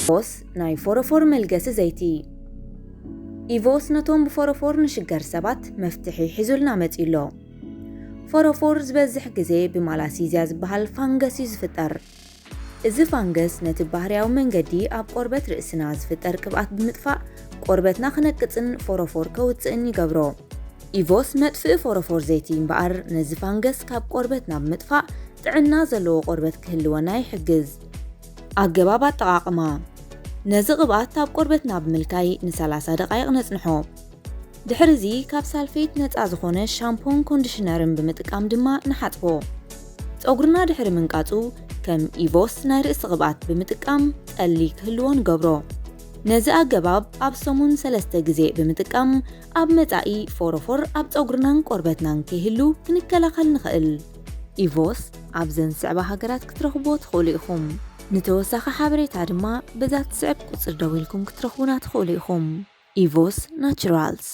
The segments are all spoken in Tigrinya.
ኢቮስ ናይ ፎሮፎር መልገሲ ዘይቲ። ኢቮስ ነቶም ብፎሮፎር ንሽገር ሰባት መፍትሒ ሒዙልና መጺኡ ኣሎ። ፎሮፎር ዝበዝሕ ግዜ ብማላሲዝያ ዝበሃል ፋንገስ እዩ ዝፍጠር። እዚ ፋንገስ ነቲ ባህርያዊ መንገዲ ኣብ ቆርበት ርእስና ዝፍጠር ቅብኣት ብምጥፋእ ቆርበትና ክነቅጽን ፎሮፎር ከውጽእን ይገብሮ። ኢቮስ መጥፍኢ ፎሮፎር ዘይቲ እምበኣር ነዚ ፋንገስ ካብ ቆርበትና ብምጥፋእ ጥዕና ዘለዎ ቆርበት ክህልወና ይሕግዝ። ኣገባብ ኣጠቓቕማ። ነዚ ቅብኣት ኣብ ቆርበትና ብምልካይ ን30 ደቓይቕ ነጽንሖ። ድሕሪ እዚ ካብ ሳልፌት ነጻ ዝኾነ ሻምፖን ኮንዲሽነርን ብምጥቃም ድማ ንሓጽቦ። ጸጉርና ድሕሪ ምንቃጹ ከም ኢቮስ ናይ ርእሲ ቅብኣት ብምጥቃም ጠሊ ክህልዎ ንገብሮ። ነዚ ኣገባብ ኣብ ሰሙን ሰለስተ ግዜ ብምጥቃም ኣብ መጻኢ ፎሮፎር ኣብ ጸጉርናን ቆርበትናን ከይህሉ ክንከላኸል ንኽእል። ኢቮስ ኣብዘን ዝስዕባ ሃገራት ክትረኽብዎ ትኽእሉ ኢኹም። ንተወሳኺ ሓበሬታ ድማ በዛ ትስዕብ ቁጽሪ ደዊልኩም ክትረኽቡና ትኽእሉ ኢኹም። ኢቮስ ናቹራልስ።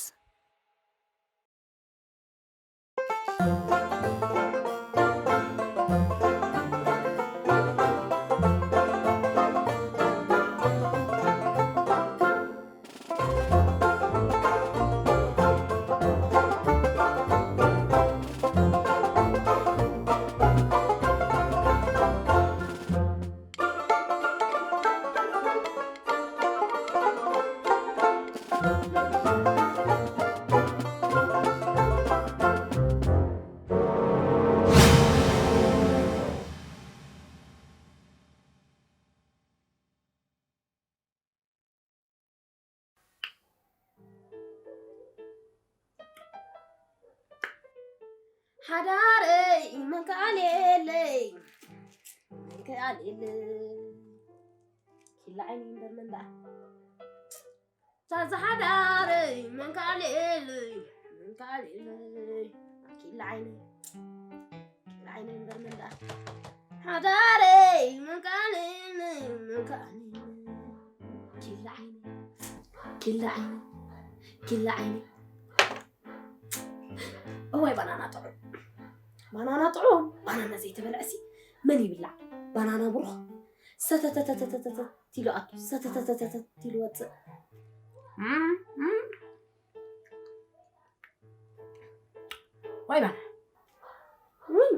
ሓዳረይ መንከኣልየለይ መንከኣልየለይ ኪላ ዓይኒ እምበር መን ደኣ ታዛ ሓዳረይ መንከኣልየለይ መንከኣልየለይ ኪላ ዓይኒ ኪላ ዓይኒ እምበር መን ደኣ ሓዳረይ መንከኣልየለይ መንከኣልየለይ ኪላ ዓይኒ ኪላ ዓይኒ ኪላ ዓይኒ እዋይ ባናና ጥዑም ባናና ጥዑም ባናና ዘይተበልዐሲ መን ይብላዕ ባናና ብሩኽ ሰተተተተተተተ ኢሉ ኣቱ ሰተተተተተ ኢሉ ወፅእ እም፣ እም። ዋይ ባና እም፣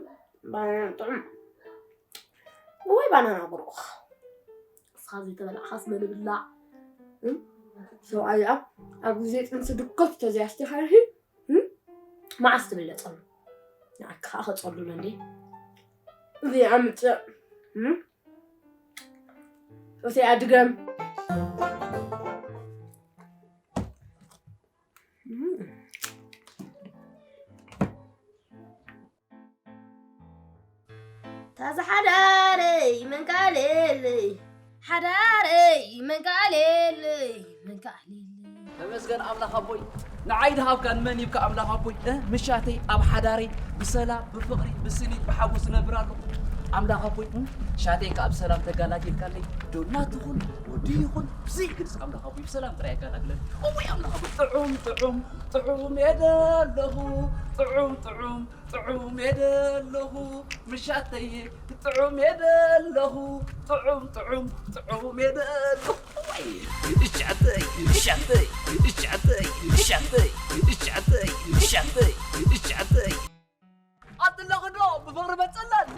ባናና ጥዑም እዋይ ባናና ብሩኽ እስኻ ዘይተበላዕኻስ መን ይብላዕ እም፣ ሰብኣይ ኣብ ኣብ ግዜ ጥንሲ ድኮት ተዘያስቲኻርሂ እም፣ መዓስ ትብለጸሉ ንዓካ ከዓ ከጸሉሎ እንዴ እዚ ኣምፅእ እም፣ እቲኣ ድገም ታዛ ሓዳረይ መንቃሌለይ ሓዳረይ መንቃሌለይ መንቃሌለይ ተመስገን ኣምላኽ ኣቦይ ንዓይ ድሃብካ ንመን ይብካ ኣምላኽ ኣቦይ እ ምሻተይ ኣብ ሓዳረይ ብሰላም ብፍቕሪ ብስኒት ብሓጎስ ነብር ኣለኹ ኣምላኽ ኣቦይ እ ሻተይ ከኣ ብሰላም ተጋላጊልካለይ ዶና ትኹን ወዲ ይኹን ብዘይግድስ ኣምላኽ ኣቦይ ብሰላም ጥራይ ኣጋላግለኒ እወይ ኣምላኽ ኣቦይ ጥዑም ጥዑም ጥዑም እየ ደለኹ ጥዑም ጥዑም ጥዑም እየ ደለኹ ምሻተይ ጥዑም እየ ደለኹ ጥዑም ጥዑም ጥዑም እየ ደለኹ እወይ እሻተይ እሻተይ እሻተይ እሻተይ እሻተይ እሻተይ እሻተይ ኣጥለኽዶ ብፍቕሪ መጸላል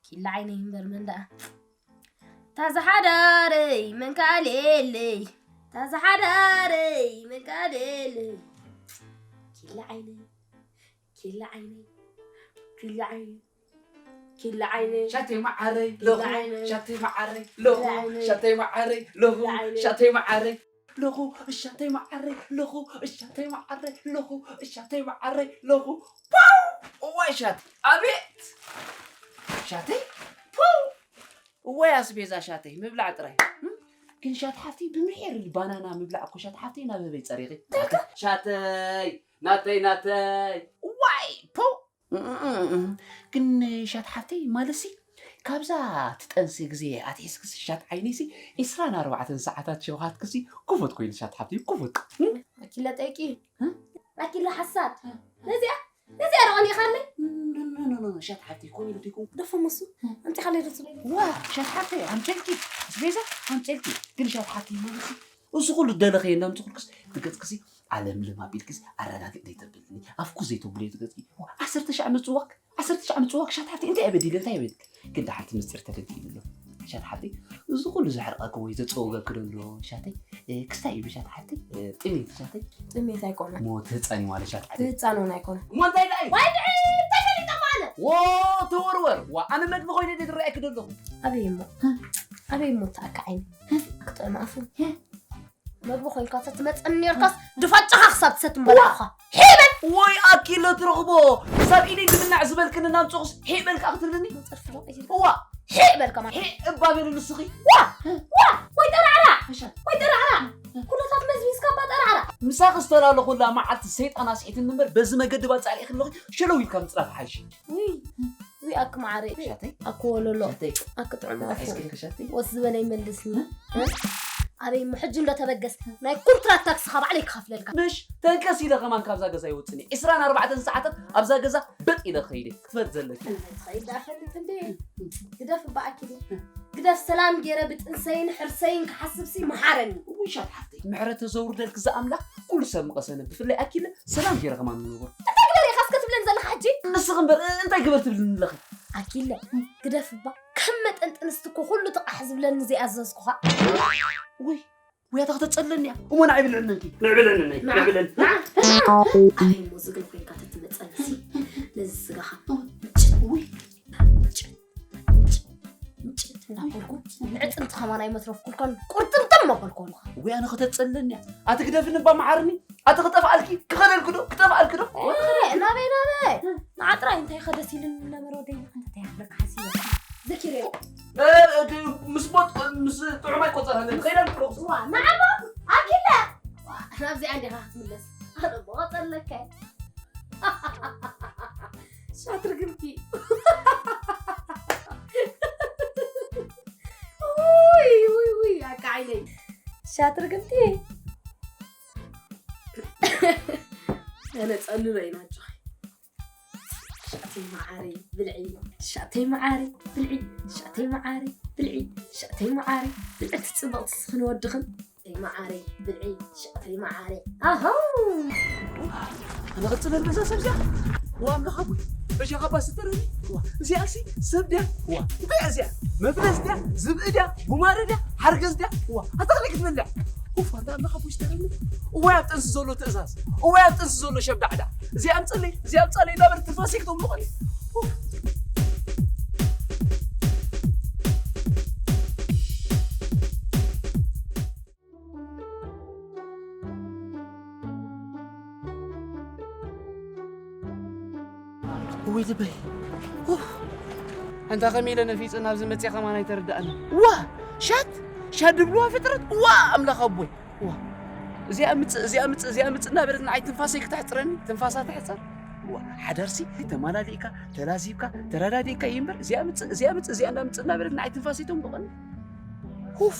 ኪላ ዓይነይ እምበር መን ደኣ ታዛ ሓዳረይ መንካሌለይ ታዛ ሓዳረይ መንካሌለይ ኪላ ዓይነይ ኪላ ዓይነይ ኪላ ዓይነይ ኪላ ዓይነይ ሻተይ መዓረይ ለኹ ሻተይ መዓረይ ለኹ ሻተይ መዓረይ ለኹ ሻተይ መዓረይ ለኹ እሻተይ መዓረይ ለኹ እሻተይ መዓረይ ለኹ እሻተይ መዓረይ ለኹ ፓው እዋይ ሻተይ ኣቤት ሻተይ ፓው እዋይ ኣስቤዛ ሻተይ ምብላዕ ጥራይ ግን ሻት ሓፍቲ ብምሒር ባናና ምብላዕ እኮ ሻት ሓፍቲ ናብ ህበይ ፀሪኺ ሻተይ ናተይ ናተይ እዋይ ፓው ግን ሻት ሓፍተይ ማለትሲ ካብዛ ትጠንሲ ግዜ ኣትሒዝክሲ ሻት ዓይነይሲ ዒስራን ኣርባዕተን ሰዓታት ሸውሃትክሲ ክፉት ኮይኑ ሻት ሓፍተይ ክፉት ኣኪለ ጠይቂ ኣኪለ ሓሳድ ነዚኣ ነዚኣ ኣኒኻለይ? ኖ ኖ ኖ ኖ ሻት ሓፍተይ ኮሚሉ ዲኩም ደፈ መሱ እንቲኻለይ ዶ ትብል? ዋ ሻት ሓፍተይ ኣምፀልኪ ኣስቤዛ ኣምፀልኪ ግን ሻት ሓፍተይ ማለት እዚ ኩሉ ደለኸ የለ ኣምፅኹልክስ ትገፅክሲ ኣለምልም ኣቢልክሲ ኣረጋግጥ ዘይተብልኒ ኣፍኩ ዘይተብሉ ትገፅኪ ዓሰርተ ሻዕ ምፅዋክ ዓሰርተ ሻዕ ምፅዋክ ሻት ሓፍተይ እንታይ በዲለ እንታይ በድክ ግን ደሓርቲ ምስጢር ተደጊሉ ኣሎ ሻት ሓፍተይ እዚ ኩሉ ዘሕርቐኪ ወይ ዘፀወገኪ ደሎ ሻተይ ክስታይ እዩ ሻት ሓፍተይ ጥሜት ሻተይ ጥሜት ኣይኮነ ሞ ትህፀኒ ማለት ሻት ሓፍተይ ትህፃን እውን ኣይኮነ እሞ እንታይ ደኣ እዩ ወይ ድዒ ተፈሊጠ ማለት ዎ ተወርወር ዋ ኣነ መግቢ ኮይነ ድየ ዝረኣየኪ ደለኹ ኣበይ እሞ ኣበይ እሞ ተኣካ ዓይኒ ክጥዕም ኣፉ መግቢ ኮይንካ ተትመፀኒ ነርካስ ድፋጫኻ ክሳብ ትሰት ምበላዕኻ ሒበል ወይ ኣኪሎ ትረኽቦ ክሳብ ኢደይ ድምናዕ ዝበልክኒ እናምፅኹስ ሒበል ከዓ ክትብልኒ መፀርፊ ዶ ቀይር እዋ ሒበል ከማን ሒ እባ በሊ ንስኺ ዋ ዋ ወይ ጠራዕራዕ ወይ ጠራዕራዕ ኩነታት መዝሚዝካ እባ ጠራዕራዕ ምሳኺ ዝተላለኹላ መዓልቲ ሰይጣን ኣስሒትኒ እምበር በዚ መገዲ ባፃልዒ ከለኹ ሸለው ኢልካ ምፅራፍ ሓይሽ ውይ ውይ ኣክ ማዓረይ ሻተይ ኣክ ወለሎ ሻተይ ኣክ ጥዑም ኣፉ ኣይስክሪን ከሻተይ ወስ ዝበለ ይመልስኒ ኣበይ እሞ ሕጂ እንዶ ተበገስ ናይ ኮንትራት ታክስኻ ባዕለይ ክኸፍለልካ ምሽ ተንከስ ኢለ ከማን ካብዛ ገዛ ይወፅኒ ዕስራን ኣርባዕተን ሰዓታት ኣብዛ ገዛ በጥ ኢለ ክኸይደ ክትፈት ዘለኪ ትኸይድ ኣፈልጥ እንዴ ግደፍ እባ ኣኪሉ ግደፍ ሰላም ገይረ ብጥንሰይን ሕርሰይን ክሓስብሲ መሓረኒ ውይ ሻት ሓፍተይ ምሕረት ተዘውርደልኪ ዝኣምላኽ ኩሉ ሰብ ምቐሰነ ብፍላይ ኣኪለ ሰላም ገይረ ከማን ንነብር እንታይ ግበር ኢኻ እስከ ትብለኒ ዘለኻ ሕጂ ንስኺ እምበር እንታይ ግበር ትብልኒ ኣለኺ ኣኪለ ግደፍ እባ ከም መጠን ጥንስቲ እኮ ኩሉ ጥቓሕ ዝብለኒ ዘይኣዘዝኩኻ ውይ ውያታ ከተፀለኒ እያ እሞ ንዓይ ብልዕነንኪ ንዕብለኒ ነይ ንዕብለኒ ኣበይ እሞ ዝገብ ኮይንካ ተትመፀንሲ ነዚ ስጋኻ ምጭት ውይ ምጭት ምጭት እናበልኩ ንዕፅምቲ ከማን ኣይመትረፍኩልካን ቁርጥምጥም መበልኮልካ ወይ ኣነ ከተፀለኒ እያ ኣቲ ግደፍኒ እባ መሓርኒ ኣቲ ክጠፍኣልኪ ክኸደልኪ ዶ ክጠፍኣልኪ ዶ ናበይ ናበይ ንዓጥራይ እንታይ ከደስ ኢልን ነበረ ወደይ እንታይ ይብለካ ሓሲበ ዘኪረዮ ምስ ቦጥ ምስ ጥዑም ኣይቆፀረለን ከይዳ ንፍለቑ ዋ ንዓሞ ኣኪለ ናብዚኣ እንዲኻ ክትምለስ ኣነ ቦቐፀለካ ሻትርግምቲ ውይ ውይ ውይ ኣካ ዓይነይ ሻትርግምቲ ኣነ ፀልሎ ኢና ጆይ ሻተይ መዓረይ ብልዒ ሻተይ መዓረይ ብልዒ ሻተይ መዓረይ ብልዒ ሻተይ መዓረይ ብልዕቲ ፅብቕቲ ስኽን ወድኽን ሻተይ መዓረይ ብልዒ ሻተይ መዓረይ ኣሃው ኣነ ቅፅለል በዛ ሰብ እዚኣ ዋ ኣምላኽ ኣቦይ በሻኻ እባ ስተረኒ ዋ እዚኣሲ ሰብ ድያ ዋ እንታይ እያ እዚኣ መፍረስ ድያ ዝብኢ ድያ ጉማረ ድያ ሓርገዝ ድያ ዋ ኣታ ከመይ ክትበልዕ ኡፍ ኣንታ ኣምላኽ ኣቦይ ስተረኒ እዋይ ኣብ ጥንሲ ዘሎ ትእዛዝ እዋይ ኣብ ጥንሲ ዘሎ ሸብዳዕዳ እዚኣ ኣምፅለይ እዚኣ ኣምፃለይ እናበለት ትንፋሰይ ክተምልቖኒ ወይ ልበይ ኣንታ ከመይ ኢለ ነፊፀ ናብዚ መፅየ ከማን ኣይተረዳእኒ ዋ ሻት ሻት ድብልዋ ፍጥረት ዋ ኣምላኽ ኣቦይ ዋ እዚኣ ምፅእ እዚኣ ምፅእ እዚኣ ምፅእ እናበለት ንዓይ ትንፋሰይ ክተሕፅረኒ ትንፋሳ ትሕፀር ዋ ሓዳርሲ ተማላሊእካ ተላዚብካ ተረዳዲእካ እዩ እምበር እዚኣ ምፅእ እዚኣ ምፅእ እዚኣ እንዳምፅእ እናበለት ንዓይ ትንፋሰይ ተንብቐኒ ሁፍ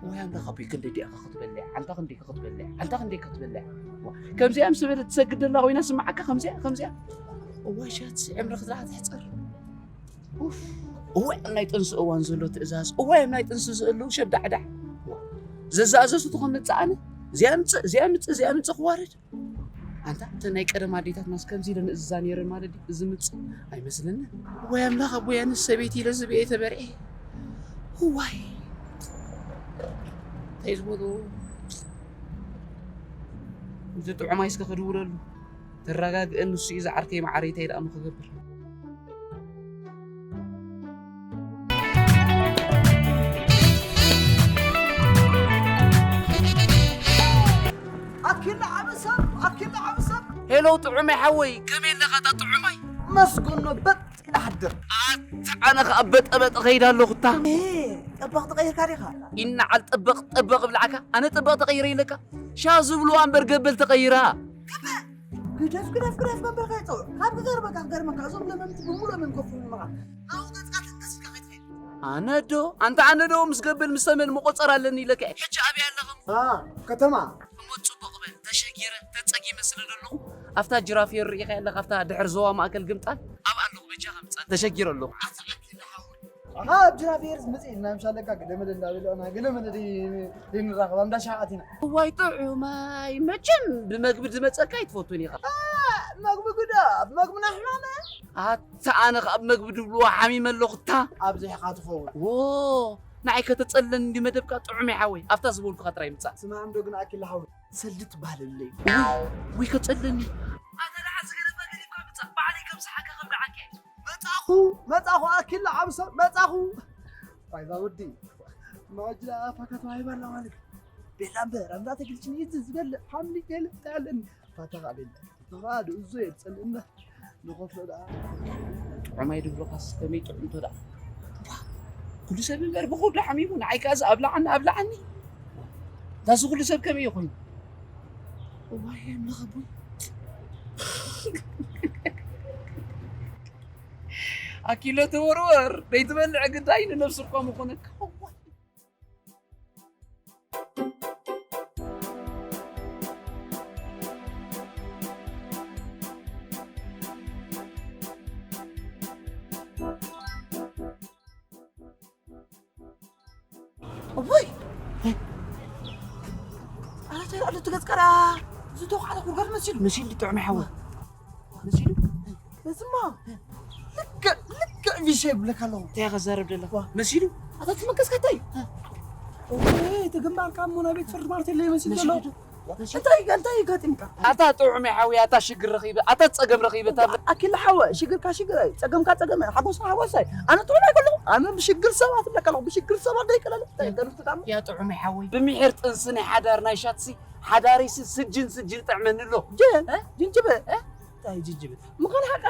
ወይ ኣምላኽ ኣቦይ ክንደይ ዲኣኻ ክትበልዕ ዓንታ ክንደይ ክትበልዕ ዓንታ ክንደይ ክትበልዕ ዋ፣ ከምዚኣ ምስ በለት ትሰግድ ደላ ኮይና ስምዓካ ከምዚኣ ከምዚኣ እዋይ ሻትሲ ዕምሪ ክትላ ትሕፀር ኡፍ እዋይ ኣብ ናይ ጥንሲ እዋን ዘሎ ትእዛዝ እዋይ ኣብ ናይ ጥንሲ ዝእልው ሸዳዕዳዕ ዋ፣ ዘዛእዘዙ ትኾን ንፀኣነ እዚኣ ምፅእ እዚኣ ምፅእ እዚኣ ምፅእ ክዋርድ ኣንታ እተን ናይ ቀደም ኣዴታትናስ ከምዚ ኢለን እዝዛ ነይረን ማለት ድዩ? እዚ ምጽእ ኣይመስለንን። ወይ ኣምላኽ ኣቦይ ኣነስ ሰበይቲ ኢለ ዝብኤ ተበርዔ። እዋይ እንታይ ዝበሎ እዚ ጥዑማይ እስከ ክድውለሉ ተረጋግአን ንሱ እዩ ዝዓርከይ መዓረይ እንታይ ደኣ ክገብር ኣኪላ ዓበ ሰብ ኣኪላ ዓበ ሰብ ሄሎ ጥዑመይ ሓወይ ከመይ ኣለኻ እታ ጥዑማይ መስጎኖ በጥ ኢላ ሓድር ኣታ ኣነ ኸኣ በጠበጠ ኸይድ ኣለኹ እታ ጠበቕ ተቐይርካ ዲኻ ይነዓል ጥበቕ ጥበቕ ብላዕካ ኣነ ጥበቕ ተቐይረ ኢለካ ሻ ዝብልዋ እምበር ገበል ተቐይራ ግደፍ ግደፍ ግደፍ መበልካ ይፀውዕ ካብ ክገርመካ ክገርመካ እዞም ለመምቲ ብሙሉ መን ኮፍ ይብሉ መኻ ኣብኡ ገፅካ ተንቀሲልካ ከይትኸይድ ኣነ ዶ ኣንታ ኣነ ዶ ምስ ገበል ምስ ተመን መቆፀር ኣለኒ ኢለካ ሕጂ ኣበይ ኣለኻ ከተማ እሞ ፅቡቕ በል ተሸጊረ ተፀጊመ ስለ ዘለኹ ኣብታ ጅራፌር ርኢኻያ ኣለኻ? ኣብታ ድሕሪ ዞባ ማእከል ግምጣል ኣብኣ ኣለኹ። በጃኻ ምጻእ፣ ተሸጊረ ኣለኹ። ኣብ ጅራፌርስ መጺእ እናምሻለካ ገለመለ እንዳበለና ገለመለ ደይንራኸብ ኣብ እንዳሻዓት ኢና። እዋይ ጥዑማይ፣ መቸም ብመግቢ ዝመጸካ ኣይትፈቱን ኢኻ። መግቢ ግዳ ኣብ መግብና ሕማመ። ኣታ ኣነ ኸኣ ብመግቢ ድብልዎ ሓሚመ ኣለኹ። እታ ኣብዚሕኻ ትኸውን። ዎ፣ ንዓይ ከተጸለኒ እንዲ መደብካ ጥዑም ይሓወይ። ኣብታ ዝበልኩኻ ጥራይ ምጻእ። ስማዕም ዶ ግን ኣኪል ሓወይ፣ ሰልዲ ትበሃለለይ። ውይ፣ ውይ ከጸለኒ። ኣታ ደሓን ዝገደፈ ገዲፍካ ምጻእ። ባዕለይ ከም ሰሓካ ከም ደዓኪ። መጻኹ፣ መጻኹ ኣኪል ዓብሰ፣ መጻኹ። ዋይ ዛ ወዲ። ማጅላ ኣፋካ ተዋሂባ ኣላ ማለት። ቤላ እምበር፣ ኣምዛ ተግልጭ ይዝ ዝበልዕ፣ ሓምሊ ገለ ታያለን። ፋታ ኸዓ ቤላ። ፋታ ኸዓ ድእዞ የብጸልእና። ንኸፍሎ ደኣ። ጥዑማይ ድብሎኻስ ከመይ ጥዑም እንቶ ደኣ። ዋ፣ ኩሉ ሰብ እምበር ብኹሉ ሓሚሙ፣ ንዓይ ከኣ እዚ ኣብልዓኒ፣ ኣብልዓኒ። ዳዚ ኩሉ ሰብ ከመይ እዩ ኮይኑ? እዋይ፣ ኣምላኽ ኣቦይ። ኣኪሎ ተወርወር፣ ደይትበልዕ ግዳይ ንነብሲ እኳ ምኾነካ። እዋይ። እውይ! ኣረ፣ እንታይ ኣሎ እቲ ገጽካ ደኣ? ዝተዃዕተ ጉድጓድ መሲሉ። መሲሉ ጥዑም ይሓወ። መሲሉ? እዝማ ልክዕ፣ ልክዕ ቪሸ ይብለካ ኣለኹ። እንታይ ኢኻ ትዛረብ ዘለኻ? ዋ። መሲሉ? ኣታ ትመንቀስካ እንታይ? እውይ፣ እቲ ግንባርካ እሞ ናይ ቤት ፍርዲ ማለት የለ ይመስል መሲሉ ዘሎ። ዶ? እንታይ፣ እንታይ ገጢምካ? ኣታ ጥዑም ይሓዊ፣ ኣታ ሽግር ረኺበ፣ ኣታ ጸገም ረኺበ፣ እታ ኣኪል ሓወ፣ ሽግርካ ሽግረይ፣ ጸገምካ ጸገመ፣ ሓጎስካ ሓጎሰይ። ኣነ ጥዑም ኣይኮንኩ። ኣነ ብሽግር ሰባት ኣለካ ኣለኹ፣ ብሽግር ሰባት ደይቀለለ። እንታይ ገርምትካ? ያ ጥዑም ይሓወይ፣ ብምሒር ጥንሲ ናይ ሓዳር ናይ ሻትሲ፣ ሓዳሪሲ ስጅን ስጅን ጥዕመኒ ኣሎ። ጅን? እ? ጅንጅብል? እ? እንታይ ጅንጅብል? ምዃን ሓቃ፣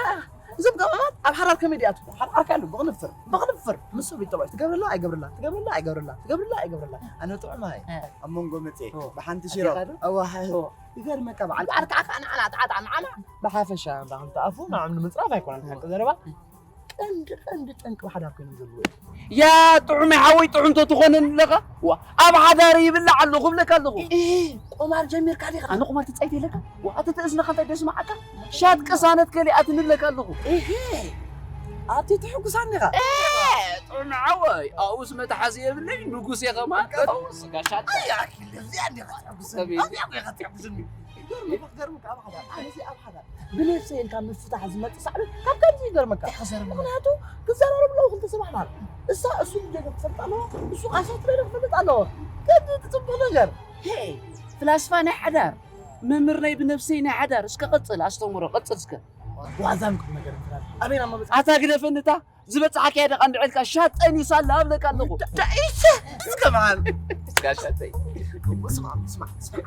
እዞም ቀማማት ኣብ ሓዳር ከመይ ድኣትዉ? ሓደ ዓርካ ኣሎ፣ ብቕንፍር፣ ብቕንፍር። ምስ ሰበይቱ ተባዕ ትገብረላ ኣይገብረላ፣ ትገብረላ ኣይገብረላ፣ ትገብረላ ኣይገብረላ። ኣነ ጥዑም ኣይ፣ እ። ኣብ መንጎ መጽየ፣ ኦ። ብሓንቲ ሽሮ፣ ኣቲኻ ዶ? ኣዋሓ-፣ ኦ። ይገርመካ፣ በዓል ዓርካ ከኣ ንዓና፣ ተዓጣ ንዓና። ብሓፈሻ፣ እንዳ ክልተ ኣፉ፣ ንዓም ንምጽራፍ ኣይኮነን፣ ሓቂ ዘረባ። ቀንዲ፣ ቀንዲ ጠንቂ ሓዳር ኮይኖም ዘለዉ እዮም። ያ ጥዑመይ ሓወይ፣ ጥዑም ተትኾነኒ ኣለኻ። ዋ፣ ኣብ ሓዳር ይብላዕ ኣለኹ እብለካ ኣለኹ። እ፣ ቁማር ጀሚርካ ዲኻ? ኣነ ቁማር ትጻይት የለካ? ዋ፣ ኣቲ ተእዝነኻ እንታይ ደስማዓካ? ሻት ቅሳነት ከሊኣትኒ እብለካ ኣለኹ። እህ፣ ኣቲ ትሕጉሳኒ ኢኻ? እ፣ ጥዑመይ ሓወይ፣ ኣብኡስ መትሓዚ የብለይ፣ ንጉስ እየ ከማን። ኣብኡስ ጋሻ። ኣይ፣ ኣኪል፣ እዚኣ እንዲኻ ትሕጉስኒ። ሰበይቲ። እዚኣ እኮ ኢኻ ትሕጉስኒ። ይገርምካ፣ ይገርምካ፣ ኣብ ሓዳር፣ ኣነ እዚ ኣብ ሓዳር ብነብሰይ ኢልካ ምፍታሕ ዝመጽእ ሳዕቤን ካብ ከምዚ ይገርመካ። እንታይ ክዛረብ? ምኽንያቱ ክዘራረብ ኣለዎ ክልተ ሰባት ማለት። እሳ እሱ ንደገ ክፈልጥ ኣለዎ፣ እሱ ቃሻ ትለለ ክፈልጥ ኣለዎ። ከምዚ እቲ ጽቡቕ ነገር። ሄይ፣ ፍላስፋ ናይ ሓዳር፣ መምህር ናይ ብነብሰይ ናይ ሓዳር፣ እስከ ቀጽል፣ ኣስተምሮ፣ ቀጽል እስከ። ዋዛን ቁም ነገር እንትና ኣበይና መበጽ-? ኣታ ግደፈኒ እታ ዝበጽሓካያ ደቓ እንድዕልካ ሻጠይ ኒሳ ኣላ እብለካ ኣለኹ። ዳ-፣ ዳ-፣ ኢሰ፣ እስከ በዓል። እስካ ሻጠይ። እሞ ስማዕ፣ ስማዕ፣ ስማዕ።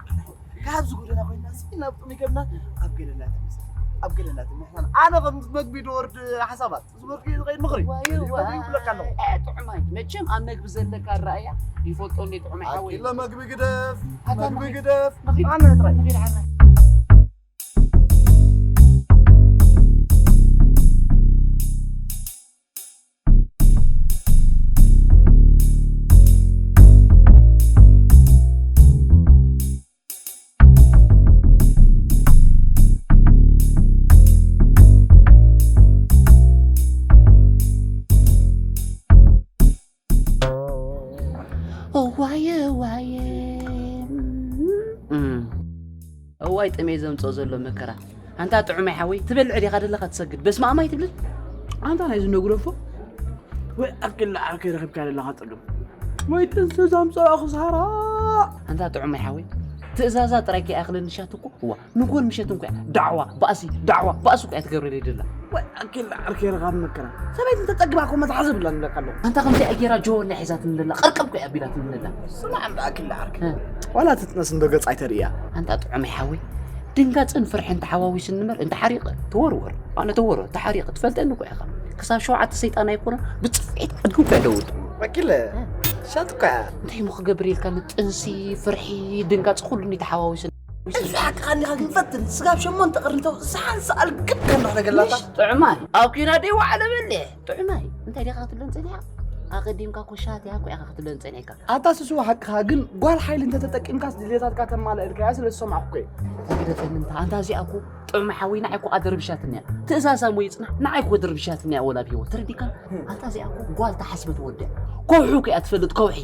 ካብ ዝጎደና ኮይና፣ እስኪ ናብ ጥሙይ ገብና፣ ኣብ ገለና ተመስ-፣ ኣብ ገለና ተመስ-፣ ኣነ ከም መግቢ ድወርድ ሓሳባት፣ ዝወርድ ዝኸይድ ምኽሪ። ዋይ፣ ይብለካ ኣለኹ። ዋይ። እ፣ ጥዑማይ፣ መቸም ኣብ መግቢ ዘለካ ኣረኣእያ ይፈልጦ እንዴ ጥዑማይ ሓወይ? ኣኪለ መግቢ ግደፍ፣ ኣታ መግቢ መኺድ፣ ግደፍ። መኺድ፣ ኣነ ጥራይ። መኺድ ዓራይ። እዋየ፣ እዋየ። እም። እዋይ ጥሜት ዘምጽኦ ዘሎ መከራ። ኣንታ ጥዑመይ ሓወይ፣ ትበልዕ ዲኻ ደለኻ ትሰግድ? በስመ ኣብ ኣይትብልን? ኣንታ ናይ ዝነግረፎ ወይ ኣክል ዓርከይ ረኺብካ ደለኻ ጸገም። ወይ ጥንሲ ዘምጽኦ ክሳራ። ኣንታ ጥዑመይ ሓወይ፣ ትእዛዛ ጥራይ ከይኣኽለኒ ሻት እኮ፣ እዋ፣ ንጎን ምሸት እንኳ እያ ዳዕዋ፣ ባእሲ፣ ዳዕዋ፣ ባእሲ እኮ እያ ትገብረለይ ደላ። ወይ ኣክል ዓርከይ ረኻብ መከራ። ሰበይቲ እንተጸግባ እኮ መትሓዚ ብላ ንብለካ ኣለኹ። ኣንታ ከምዚኣ ገይራ ጆወላ ሒዛትኒ ደላ፣ ቀርቀብ እኮ እያ ኣቢላትኒ ደላ። ስማዕ እምባ ኣክል ዓርከይ። እ። ዋላ ትጥነስ እንዶ ገጻ ኣይተርእያ። ኣንታ ጥዑመይ ሓወይ፣ ድንጋጽን ፍርሕን ተሓዋዊስኒ እምበር፣ እንተ ሓሪቐ፣ ተወርወር። ኣነ ተወርወር፣ ተሓሪቐ፣ ትፈልጠኒ እኮ ኢኻ። ክሳብ ሸውዓተ ሰይጣን ኣይኮነን፣ ብጽፍዒት ኣድግኩ እየ ደውል። ኣኪለ፣ እ። ሻት እኮ እያ። እንታይ እሞ ክገብር ኢልካ ንጥንሲ፣ ፍርሒ፣ ድንጋጽ ኩሉ እንዲ ተሓዋዊስኒ። እዚ ሓቅኻ እንዲኻ ክንፈትን፣ ስጋብ ሸሞንተ ቅርኒ ተው-፣ ዝሓንሳ ኣልግብ ከም ንኽነገላታ። ምሽ ጥዑማይ፣ ኣብ ኪና ደይ ዋዕለ በለ። ጥዑማይ፣ እንታይ ዲኻ ክትብለን ጸኒሓ? ኣቐዲምካ እኮ ሻት እያ እኮ ኢኻ ክትብለን ጸኒሕካ። ኣታ ስስዋ ሓቅኻ፣ ግን ጓል ሓይሊ እንተተጠቂምካስ ድሌታትካ ተማልኣልካ እያ ስለ ዝሰማዕኩ እኮ እዩ። ግደፈኒ እንታ፣ ኣንታ እዚኣ እኮ ጥዑመ ሓወይ ንዓይ እኮ ኣደርብሻትኒ እያ። ትእዛዛ እሞ ይጽናሕ፣ ንዓይ እኮ ኣደርብሻትኒ እያ ወላ ብህይወት። ተረዲካ? ኣንታ እዚኣ እኮ ጓል ተሓስበት ወዲ እያ። ከውሒ እኮ እያ ትፈልጥ፣ ከውሒ።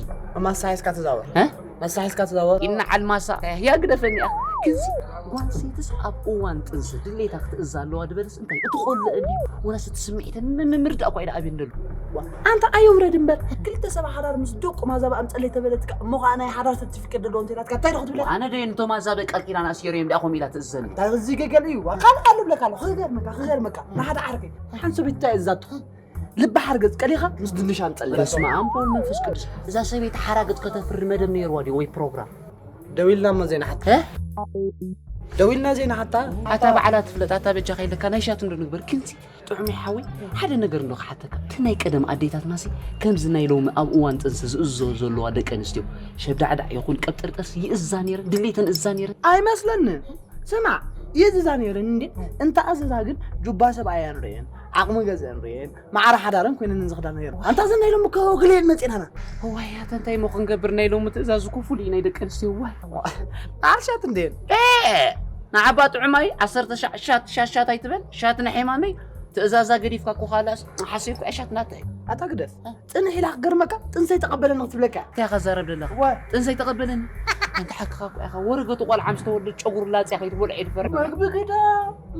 ማሳ ሒዝካ ተዛወር። እ? ማሳ ሒዝካ ተዛወር። ይነዓል ማሳ። እያ ግደፈኒ እያ። ክንዚ ጓል ሰይትስ ኣብ እዋን ጥንሲ ድሌታ ክትእዛ ኣለዋ ድበልስ እንታይ? እቲ ቆልዕ እንዲ ወላስ እቲ ስምዒት ም-፣ ም-፣ ምርዳእ እኳ ኢዳ ኣብየን ደሉ። ኣንታ ኣየውረድ እምበር፣ ክልተ ሰብ ሓዳር ምስ ደቁ ማዛባ ኣምጸለይ ተበለትካ፣ እሞ ኸዓ ናይ ሓዳር ሰርቲፊኬት ደለዎ እንተ ኢላትካ፣ እንታይ ዶ ክትብለካ? ኣነ ዶ ነቶም ማዛበ ቃል ኪዳን ኣስየረዮም ዲኣ ከምኡ ኢላ ትእዘኒ? እንታይ እዚ ገገል እዩ? ካልእ ኣሎ ብለካ ኣሎ፣ ክገርመካ፣ ክገርመካ። ንሓደ ዓርከይ፣ ሓንቲ ሰበይቲ እንታይ እዛ ትኹን? ልቢ ሓርገጽ ቀሊኻ ምስ ድንሽ ኣምጸለይ። በስመ ኣብ ወወልድ መንፈስ ቅዱስ። እዛ ሰበይቲ ሓራገጽ ከተፍሪ መደብ ነይርዋ ድዩ ወይ ፕሮግራም? ደዊልና እሞ ዜና ሓታ። እ? ደዊልና ዜና ሓታ። ኣታ ባዕላ ትፍለጥ፣ ኣታ በጃኻ ኢለካ ናይ ሻት እንዶ ንግበር። ክንሲ ጥዑመይ ሓወይ፣ ሓደ ነገር እንዶ ክሓተካ። እቲ ናይ ቀደም ኣዴታትናሲ ከምዚ ናይ ሎሚ ኣብ እዋን ጥንሲ ዝእዝዞ ዘለዋ ደቂ ኣንስትዮ ሸብዳዕዳዕ ይኹን ቀብጠርጠርሲ ይእዝዛ ነይረን፣ ድሌተን እዝዛ ነይረን። ኣይመስለንን። ስማዕ፣ ይእዝዛ ነይረን እንዴ? እንተ ኣዘዛ ግን ጁባ ሰብኣየን ርእየን፣ ዓቕሚ ገዝአን ርእየን፣ ማዕረ ሓዳረን ኮይነን ዝኽዳ ነይረን። ኣንታ እዘን ናይ ሎሚ እኮ ግልየን መጺናና። እዋይ፣ ኣታ እንታይ እሞ ክንገብር፣ ናይ ሎሚ ትእዛዝ እኮ ፍሉይ ናይ ደቂ ኣንስትዮ። እዋይ። ኣርሻት እንዴ? ኤ! ንዓባ ጥዑማይ ዓሰርተ ሻዕ ሻት፣ ሻት፣ ሻት ኣይትበል። ሻት ንሕማመይ ትእዛዛ ገዲፍካ እኮ ካላስ ሓሲብኩ እያ ሻት ናተይ። ኣታ ግደፍ። ጽንሕ ኢላ ክገርመካ፣ ጥንሰይ ተቐበለኒ ክትብለካ እያ። እንታይ ኢኻ ዛረብ ዘለኻ? ዋ። ጥንሰይ ተቐበለኒ? ኣንታ ሓቅኻ እኮ ኢኻ። ወረገቱ ቆልዓ ምስ ተወልደ ጨጉሩ ላጽያ ከይትበልዖ ይድፈር። መግቢ ግዳ፣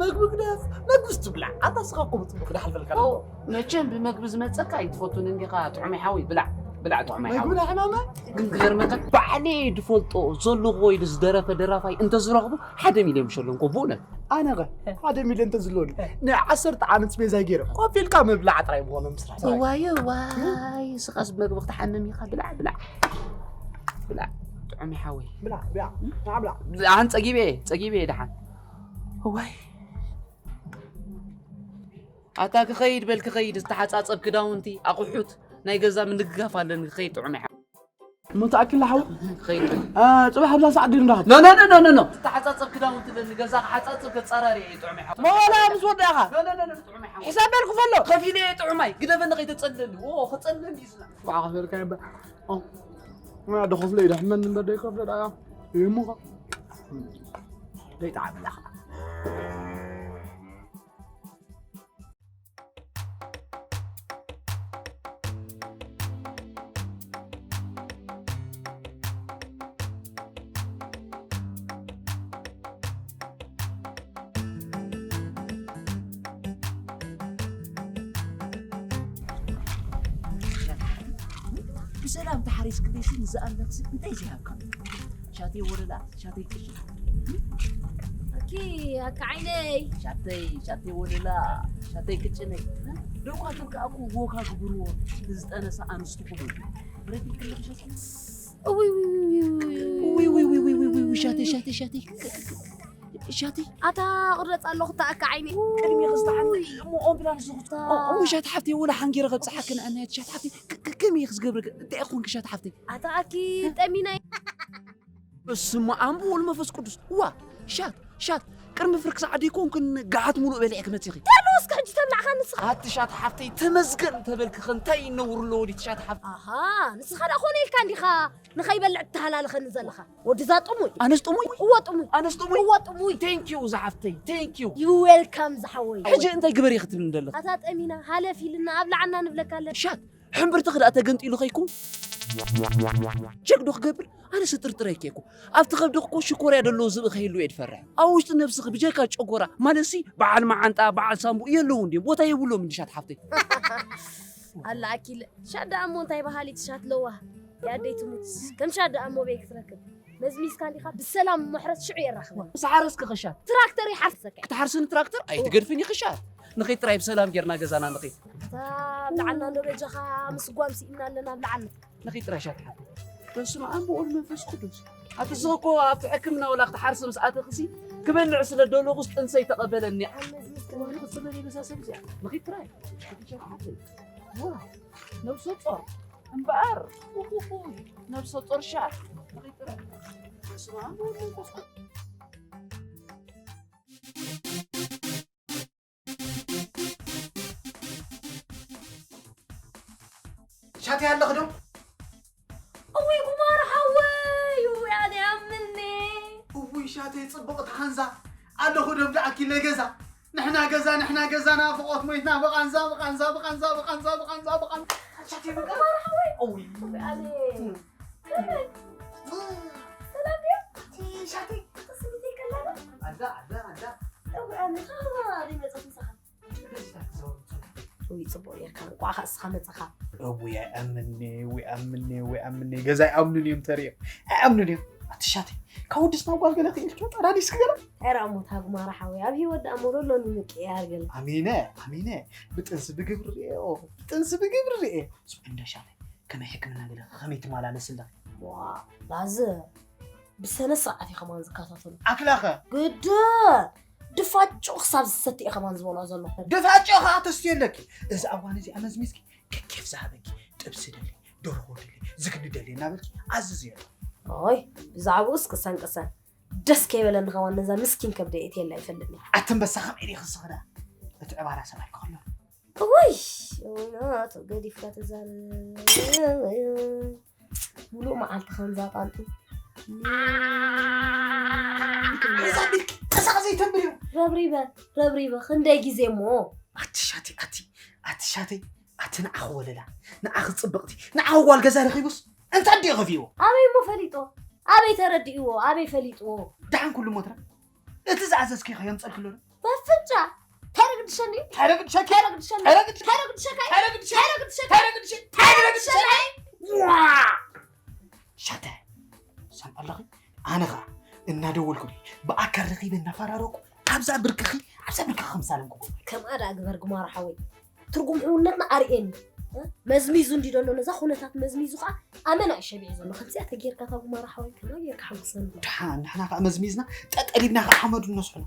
መግቢ ግደፍ፣ መግቢ ስትብላዕ። ኣታ ስኻ እኮ ብጽቡቕ ክዳ ሓልፈልካ ኦ፣ ኣለዎ። መቸም ብመግቢ ዝመጸካ ኣይትፈቱን እንዲኻ ጥዑመይ ሓወይ። ብላዕ፣ ብላዕ ጥዑመይ መግቢ ሓወይ። ናይ ሕማመ? ግን ክገርመካ፣ ባዕለይ ድፈልጦ ዘለኹ ወይ ዝደረፈ ደራፋይ እንተዝረኽቡ ሓደ ሚልዮን ምሸለንኮ ብእውነት። ኣነ ኸ ሓደ ሚልዮን እንተዝህልወኒ፣ ናይ ዓሰርተ ዓመት ስፔዛይ ገይረ ኮፍ ኢልካ ምብላዕ ጥራይ ምኾነ ምስራሕ። እዋይ፣ እዋይ፣ ስኻስ ብመግቢ ክትሓምም ኢኻ። ብላዕ፣ ብላዕ፣ ብላዕ። ጥዑም ይሓወይ። ብላዕ፣ ብላዕ፣ ብላዕ፣ ብላዕ። ደሓን ጸጊበ፣ ጸጊበ ደሓን። እዋይ። ኣታ ክኸይድ በል ክኸይድ፣ ዝተሓጻጸብ ክዳውንቲ፣ ኣቑሑት፣ ናይ ገዛ ምንግጋፍ ኣለኒ ክኸይድ ጥዑም ይሓወይ። እሞ ተኣኪልና ሓው። ከይድ። አ፣ ጽባሕ ኣብዛ ሰዓት ድዩ ንራኸብ? ኖ፣ ኖ፣ ኖ፣ ኖ፣ ኖ፣ ኖ። ተሓጻጸብ ክዳውንቲ ለኒ፣ ገዛ ክሓጻጽብ ከጻረር እየ፣ ጥዑመይ ሓው። ሞላ ምስ ወዳእኻ? ኖ፣ ኖ፣ ኖ፣ ኖ፣ ጥዑመይ ሓው። ሕሳብ በልኩ ፈሎ። ከፊለ እየ፣ ጥዑማይ። ግደፈኒ ከይተጸልለኒ። ኦ፣ ከጸልለኒ እዩ ዝና። ባዓ ከፈልካ እምበር። ኦ። ና፣ ዶ ከፍሎ እዩ፣ ዶ ሕመኒ እምበር፣ ዶ ይከፍሎ፣ ዳ። ይሙኻ። ደይ ጣዕምላ። ብሰላም ተሓሪስክለይሲ ንዝኣለክሲ እንታይ ዘይሃብካ? ሻተይ ወለላ፣ ሻተይ ቅጭ። ኣኪ፣ ኣካ ዓይነይ። ሻተይ፣ ሻተይ ወለላ፣ ሻተይ ቅጭነይ። ደው ካትብል ከኣ እኮ ወካ ግብርዎ ንዝጠነሳ ኣንስቲ ኩሉ። ብረት ይክልም ሻተይ። እውይ፣ እውይ፣ እውይ፣ እውይ፣ እውይ። ውይ፣ ውይ፣ ውይ፣ ውይ፣ ውይ፣ ውይ፣ ሻተይ፣ ሻተይ፣ ሻተይ። ሻተይ። ኣታ ቁረጽ ኣለኹ፣ እታ ኣካ ዓይነይ። ቅድሚ ክስተሓን እሞ ኣምቡላንስ ዝኹት። እታ ኦ፣ እሞ ሻት ሓፍተይ፣ ወላ ሓንጊረ ከብጽሓ ክንዕነ፣ ሻት ሓፍተይ፣ ክ-፣ ክ-፣ ከመይ ክዝገብረክ? እንታይ ኢኹንክ ሻት ሓፍተይ? ኣታ ኣኪ ጠሚናይ። በስመ ኣብ ወወልድ መንፈስ ቅዱስ። ዋ፣ ሻት፣ ሻት። ቅድሚ ፍርቂ ሰዓት ደይኮንክን ገዓት ሙሉእ በሊዕኪ መጺኺ። ተሉ እስከ ሕጂ ተብላዕካ ንስኻ። ኣቲ ሻት ሓፍተይ፣ ተመስገን ተበልኪ ኸ እንታይ ነውሪ ኣለዎ ድዩ ሻት ሓፍተይ? ኣሃ፣ ንስኻ ደኣ ኮነ ኢልካ እንዲኻ ንኸይበልዕ ትተሃላለኸኒ ዘለኻ። ወድዛ ጥሙይ። ኣነስ ጥሙይ? እወ ጥሙይ። ኣነስ ጥሙይ? እወ ጥሙይ። Thank you ዝሓፍተይ፣ thank you። You welcome ዝሓወይ። ሕጂ እንታይ ግበሪ ክትብልኒ ዘለኺ? ኣታ ጠሚና፣ ሃለፍ ኢልና፣ ኣብላዕና ንብለካ ኣለና። ሻት፣ ሕምብርቲ ክድኣ ተገንጢሉ ከይኮን ቸክ ዶ ክገብር? ኣነስ ጥርጥረይኪ እኮ። ኣብቲ ከብዲ እኮ ሽኮርያ ደለዎ ዝብኢ ከይህሉ እየ ዝፈርሕ። ኣብ ውሽጢ ነብስኺ ብጀካ ጨጎራ፣ ማለትሲ በዓል መዓንጣ፣ በዓል ሳምቡእ የለውን ድዮም? ቦታ የብሎም እንዲ ሻት ሓፍተይ። ኣላ ኣኪለ፣ ሻት ደኣ እሞ እንታይ በሃሊት ሻት ለዋህ። የኣደይ ትሙት፣ ከም ሻት ደኣ እሞ በይ ክትረክብ። መዝሚዝካ እንዲኻ ብሰላም መሕረስ ሽዑ የራኽበ። ምስ ሓረስኪ ኸ ሻት? ትራክተር ይሓርስካ። ክትሓርስኒ ትራክተር? ኣይትገድፍኒ ኸ ሻት። ንኸይድ ጥራይ ብሰላም ጌርና ገዛና ንኸይድ። እታ ብላዕና እንዶ በጃኻ ምስጓም ስኢና ኣለና ብላዕና። ንኸይድ ጥራይ ሻት ሓፍ። በስመ ኣብ ወወልድ መንፈስ ቅዱስ። ኣቲ እዚ እኮ ኣብቲ ሕክምና ወላ ክትሓርሲ ምስ ኣተኽሲ ክበልዕ ስለ ደለኹስ ጥንሰይ ተቐበለኒ። እዋን ክጽበል የበሳሰብ እዚኣ። ንኸይድ ጥራይ። ሻት ሓፍ። ዋ፣ ነብሰ ጾር። እምበኣር፣ ኡሁሁ፣ ነብሰ ጾር ሻት። ንኸይድ ጥራይ። በስመ ኣብ ወወልድ መንፈስ ቅዱስ። ሻተይ ኣለኺ ዶ? እውይ ጉማረ ሓወይ፣ እውይ ኣነ ያምኒ። እውይ ሻተይ ጽብቕቲ ሓንዛ ኣለኹ ዶ? ብዛዕኪ ለገዛ ንሕና ገዛ ንሕና ገዛ ናፍቖት ሞይትና ብቓንዛ ብቓንዛ ብቓንዛ ብቓንዛ ብቓንዛ ብቓንዛ ሻተይ በቃ ጉማረ ሓወይ፣ እውይ እውይ ኣነ። እም። ሰላም ድዩ? ሻተይ ተስሚተይ ከላለ? ኣዳ ኣዳ ኣዳ እውይ ኣነ። ኣበይ መጸት ምሳኻ? እውይ ጽቡቕ ጌርካ እንቋዕ ከኣ እስኻ መጻኻ። እውይ ኣይኣምንኒ እውይ ኣምንኒ እውይ ኣምንኒ ገዛ ኣይኣምኑን እዮም ተሪኦም ኣይኣምኑን እዮም ኣትሻተይ ካብ ወድስ ናብ ጓል ገለ ክኢልኪ ጠራዲስኪ ገለ ኧረ ኣሞታ ጉማረ ሓወይ ኣብ ህይወት ደኣ ሞሎሎኒ ምቅያር ገለ ኣሚነ ኣሚነ ብጥንሲ ብግብሪ ርኤኦ ብጥንሲ ብግብሪ ርኤ ስዑ እንደ ሻተይ ከመይ ሕክምና ገለ ከመይ ትመላለስ ኣለኺ ዋ ላዘ ብሰነ ስርዓት እዩ ከማን ዝከታተሉ ኣክላኸ ግድ ድፋጩ ክሳብ ዝሰቲ እዩ ከማን ዝበልኦ ዘለኹ ድፋጮ ከዓ ተስትዮ ኣለኪ እዚ ኣዋን እዚኣ መዝሚዝኪ ከኬፍ ዝሃበኪ ጥብሲ ደሊ ደርሆ ደሊ ዝግኒ ደሊ እናበልኪ ኣዝዝዮ ኦይ ብዛዕባኡስ ቅሰን ቅሰን ደስ ከይበለኒ ከማን ነዛ ምስኪን ከብደ የእትየላ ይፈልጥኒ ኣተንበሳ ከመይ ዲ ክስኽዳ እቲ ዕባራ ሰብኣይ ክኸሎ እውይ እውናት ገዲፍካ ተዛረብ ሙሉእ መዓልቲ ከምዛ ጣንጡ ዛቢልኪ ቀሳቕ ዘይተንብርዮ ረብሪበ ረብሪበ ክንደይ ግዜ እሞ ኣቲ ሻተይ ኣቲ ኣቲ ሻተይ ኣቲ ንዓኺ ወለላ ንዓኺ ፅብቕቲ ንዓኺ ጓል ገዛ ረኺቡስ እንታይ ድዮ ከፊዎ ኣበይ እሞ ፈሊጦ ኣበይ ተረዲእዎ ኣበይ ፈሊጥዎ ደሓን ኩሉ ሞትራ እቲ ዝኣዘዝኪ ከየምፀልክሎ ዶ በፍንጫ ተረግድሸኒ ተረግድሸኪ ተረግድሸኒ ተረግድሸ ተረግድሸ ተረግድሸ ተረግድሸ ተረግድሸ ዋ ሻተ ሰምዐ ኣለኺ ኣነ ኸዓ እናደወልኩ ድዩ ብኣካል ረኺበ እናፈራረቁ ኣብዛ ብርክኺ ኣብዛ ብርክኺ ክምሳለም ክጎ ከምኣ ደኣ ግበር ጉማሮ ሓወይ ትርጉም ሕውነትና ኣርእየኒ መዝሚዙ እንዲ ደሎ ነዛ ኩነታት መዝሚዙ ከዓ ኣመና እዩ ሸቢዑ ዘሎ ከምዚኣ ተጌርካ እታ ጉማሮ ሓወይ ከማ ጌርካ ሓጉሰኒ ድሓን ንሕና ከዓ መዝሚዝና ጠጠሊብና ከዓ ሓመዱ ነስሕሎ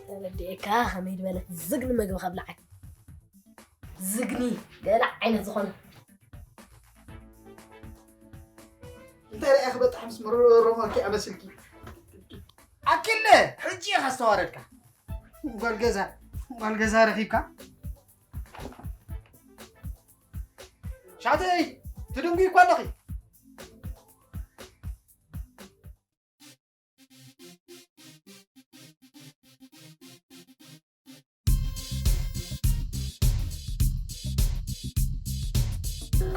ተረዲኤካ ከመይ ዝበለት ዝግኒ መግቢ ከብልዓክ ዝግኒ ገለ ዓይነት ዝኾነ እንታይ ርኣያ ክበጣሕ ምስ መረሮማኪ ኣመስልኪ ኣኪለ ሕጂ ኢኻ ዝተዋረድካ ጓል ገዛ ጓል ገዛ ረኺብካ ሻተይ ትድንጉ እኮ ኣለኺ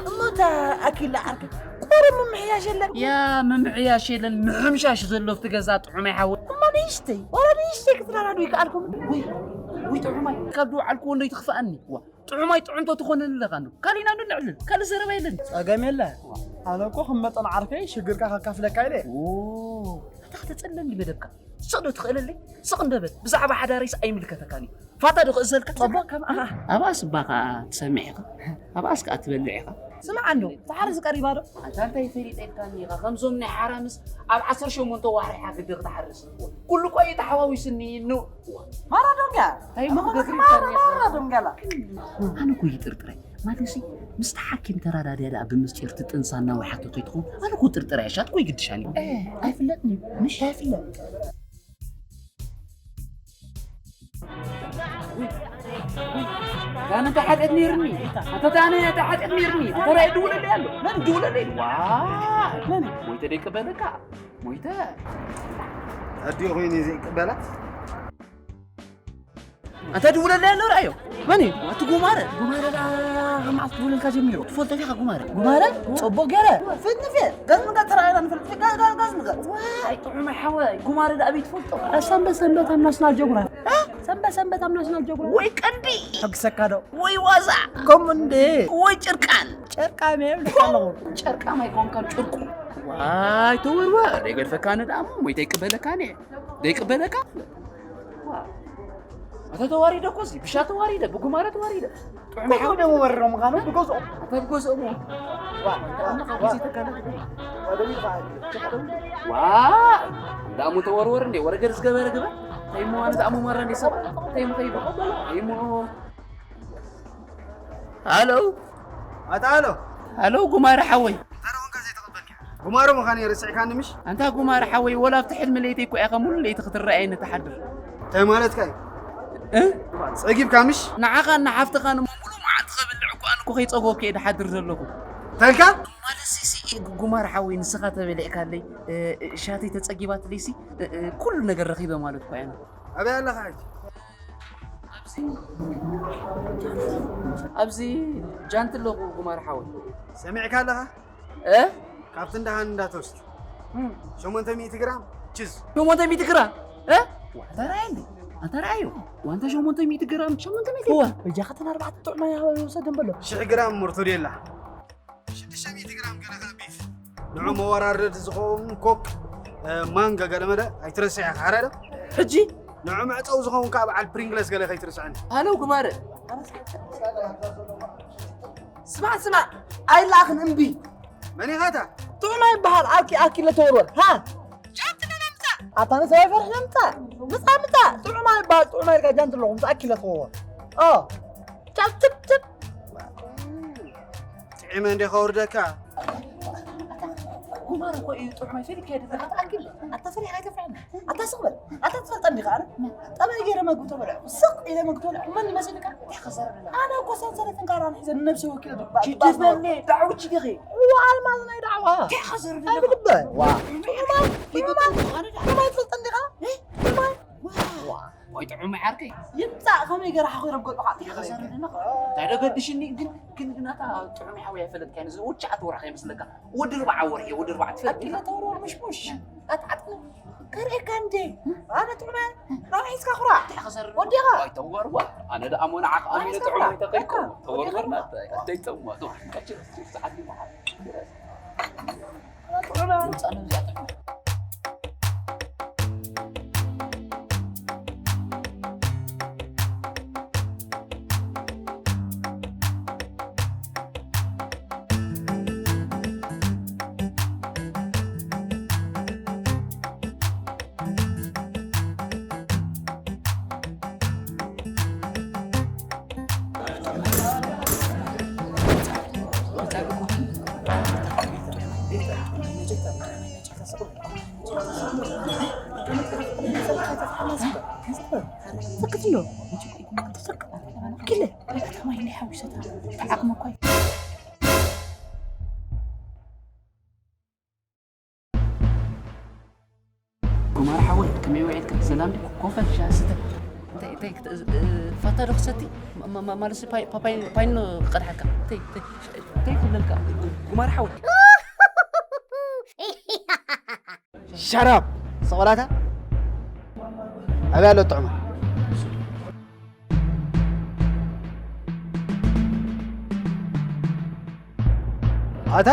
እሞ እታ ኣኪላ ዓርከይ ቁሩብ ምምሕያሽ የለን ያ ምምሕያሽ የለን ምሕምሻሽ ዘሎ ኣብቲ ገዛ ጥዑመይ ሓወይ እሞ ንእሽተይ ዋላ ንእሽተይ ክትረዳድኡ ይከኣልኩም ውይ ውይ ጥዑማይ ካብ ዝወዓልክዎ እንዶ ይትኽፍኣኒ ዋ ጥዑማይ ጥዑም ተትኾነኒ ኣለኻ እንዶ ካሊእና እንዶ ነዕልል ካልእ ዘረባ የለን ጸገም የለ ኣነ እኮ ከም መጠን ዓርከይ ሽግርካ ከካፍለካ ኢለ ኣታ ከተጸለኒ መደብካ ስቕ ዶ ትኽእለለይ ስቕ እንደበል ብዛዕባ ሓዳረይስ ኣይምልከተካን እዩ ፋታ ዶ ክእዘልካ ጽቡቕ ከም ኣኻ ኣብኣስ እባ ከኣ ትሰምዕ ኢኻ ኣብኣስ ከኣ ትበልዕ ኢኻ ስምዓ እንዶ ተሓርስ ቀሪባ ዶ ኣንታ እንታይ ፈሊጠ ኢልካኒ ኢኻ ከምዞም ናይ ሓራምስ ኣብ ዓሰርተ ሸሞንተ ዋርሒ ሓግዲ ክትሓርስ ኩሉ እኮ እዩ ተሓዋዊስኒ ኑ ማራ ደንጋ እንታይ እሞ ክገብር ኢልካኒ ኢኻ ማራ ደንጋላ ኣነ እኮ ይጥርጥረ ማለሲ ምስቲ ሓኪም ተራዳድያ ደኣ ብምስጢር ትጥንሳ እናወሓቶ ከይትኸውን ኣነ እኮ ጥርጥረ እያ ሻት እኮ ይግድሻኒ ኣይፍለጥን እዩ ምሽ ኣይፍለጥ ኣነ ተሓጢአት ነይርኒ ኣንተ ኣነ ተሓጢአት ነይርኒ ኣንተ ራይ ድውለለይ ኣሎ መን ድውለለይ ዋ መን ሞይተ ደይቅበለካ ሞይተ ኣዲኡ ኮይኑ ዘይቅበላ ኣንተ ድውለለይ ኣሎ ራዮ መን እዩ ኣቲ ጉማረ ጉማረ ደኣ መዓልቲ ድውለልካ ጀሚሩ ትፈልጦ ዲኻ ጉማረ ጉማረ ጽቡቅ ገረ ፍትንፌ ገዝ ምገ ተራእና ንፈልጥ ገዝ ምገ ዋይ ጥዑመይ ሓወይ ጉማረ ደኣ ኣበይ ትፈልጦ ሰንበት ሰንበት ኣብ ናሽናል ጀጉራ ሰንበት ሰንበት ኣብ ናሽናል ጀጉራ ወይ ቀንዲ ሕግሰካ ዶ ወይ ዋዛ ከምኡ እንዴ ወይ ጭርቃን ጨርቃ መየም ኣለኹ ጨርቃ ማይ ኮንካን ጭርቁ ዋይ ተወርወር ደይገድፈካኒ ደኣ ሞይተ ይቅበለካኒ ደይቅበለካ ኣታ ተዋሪደ እኮ እዚ ብሻ ተዋሪደ ብጉማረ ተዋሪደ ጥዑም ኮ ደሞ ወረሮ ምዃኑ ብገዝኦም ኣታ ብገዝኦም ዋ ዋ ወደሚ ኸዓ ዋ እንዳሞ ተወርወር እንዴ ወረገር ዝገበረ ግበር ተይሞ ኣነ ዳሞ ማራ እንዴ ሰብ ተይሞ ከይዱ ተይሞ ሃሎ ኣታ ኣሎ ሃሎ ጉማረ ሓወይ ጉማሮ ምዃን እየ ርስዕካኒ ምሽ ኣንታ ጉማረ ሓወይ ወላ ኣብቲ ሕልሚ ለይቲ እኮ ኢኻ ሙሉ ለይቲ ክትረኣየኒ ትሓድር እንታይ ማለትካ እዩ እ? ጸጊብካ ምሽ? ንዓኻን ንሓፍትኻን እሞ ሙሉእ መዓልቲ ከብልዕ እኮ ኣነ እኮ ከይጸገብኩ እየ ድሓድር ዘለኹ። ተልካ? ማለትሲ ሲ ጉማር ሓወይ ንስኻ ተበሊዕካለይ፣ እ፣ ሻተይ ተጸጊባትለይሲ፣ እ፣ እ፣ ኩሉ ነገር ረኺበ ማለት እኮ እየ ኣነ። ኣበይ ኣለኻ ሕጂ? ኣብዚ፣ ኣብዚ ጃንቲ ኣለኹ ጉማር ሓወይ። ሰሚዕካ ኣለኻ? እ? ካብቲ እንዳሃን እንዳተወስድ እም። ሸሞንተ ሚእቲ ግራም ችዝ። ሸሞንተ ሚእቲ ግራም? እ? ዋ፣ ተራእየ እንዴ? ኣንተ ረኣዮ። ዋንታ ሸሞንተ ሚእቲ ግራም። ሸሞንተ ሚእቲ? እዋ። በጃኻ ተን ኣርባዕተ ጥዑማይ ውሰደን በሎ። ሽሕ ግራም ሞርቶዴላ። ሽዱሽተ ሚእቲ ግራም ገለ ከኣ ቢፍ። ንዑ መወራረዲ ዝኸውን ኮክ፣ እ፣ ማንጋ ገለ መለ ኣይትረስዕ ኢኻ፣ ሓራይ ዶ? ሕጂ? ንዑ መዕጸዊ ዝኸውን ከኣ በዓል ፕሪንግለስ ገለ ከይትርስዕን። ሃሎ ጉማረ። ስማዕ፣ ስማዕ፣ ኣይለኣኽን እምቢ። መን ኢኻ እታ? ጥዑማይ ይበሃል፣ ኣኪ፣ ኣኪለ ተወርወር። ሃ? ጃንቲ ነምጻእ። ኣታ ንሰብ ኣይፈርሕን ምጻእ። ምጻእ፣ ምጻእ። ጥዑማይ ይበሃል፣ ጥዑማይ ኢልካ ጃንቲ ኣለኹ፣ ምጻእ ኣኪለ ተወርወር። ኦ። ቻው፣ ችፕ፣ ችፕ። ጥዒመ እንዴ ከውርደካ? ጉማር እኮ እዩ ጥዑማይ፣ ፈሊጥካ ይደለኻ፣ ኣኪለ። ኣታ ፈሪሕካ ኣይተፍርሐና። ኣታ ስቕ በል። ኣታ ትፈልጠኒ ዲኻ ኣነ? ጠባይ ገይረ መግቢ ተበልዐ። ስቕ ኢለ መግቢ ተበልዐ። መን ይመስልካ? ኣነ እኮ ሰንሰለትን ካራን ሒዘ ንነብሲ ወኪለ ድባ-፣ ጅጅ ድባ-፣ በለ፣ ዳዕውቺ ዲኺ? እዋ፣ ኣልማዝ ናይ ዳዕዋ። እንታይ ኢኻ ዘርድለኻ? ኣይብልበ። ዋ። ጥዑማይ፣ ጥዑማይ፣ ጥዑማይ ትፈልጠኒ ዲኻ? እ? ጥዑማይ። ዋ። ዋ። ወይ ጥዑማይ ዓርከይ። ይምጻእ፣ ከመይ ገይረ ሓኺረ ብገጽኻ? እንታይ ኢኻ ዘርድለኻ? እንታይ ዶ ገድሽኒ? ግን፣ ግን፣ ግን ኣታ ጥዑማይ ሓወይ ኣይፈለጥካዮን። እዚ ውጭዓት ወርሒ ይመስለካ? ወዲ ኣርብዓ ወርሒ፣ ወዲ ኣርብዓ ትፈልጥ ኣኪለ ኢኻ? ተወርወር ምሽሙሽ። ኣትዓጥኒ። ከርእየካ እንዴ? ኣነ ጥዑመ። ራብዒ እስካ ኩራ። እንታይ ክሰርር? ወዲኻ። ኣይ፣ ተወርወር። ኣነ ደኣ ሞናዓ ከኣ ኣነ ሚለ እስካ ጥዑመ ኩራ። ተኸይኮ። በቃ፣ ተወርወር ወዲኻ ናተ። ኣይ፣ ተይ፣ ተው፣ ተው። ቀጭ፣ ቀጭ፣ ሰዓት ይመሓል። ኣነ ጥዑመ። ድምፃ ነው እዚኣ ጥዑመ። ጉማረ ሓወይ፣ ከመይ ውዒልካ? ሰላም ድዩ? ኮፈ፣ ሻሂ ስተ። እንታይ፣ እንታይ ክት-፣ እ፣ ፋታ ዶ ክሰቲ? ማ-፣ ማ-፣ ማ-፣ ማለትሲ ፓይ-፣ ፓፓይ-፣ ፓይኖ ክቐድሓልካ። እንታይ፣ እንታይ፣ እንታይ ክብለልካ? ጉማረ ሓወይ። ሸራብ፣ ሰቆላታ። ኣበይ ኣሎ ጥዑማ? ኣታ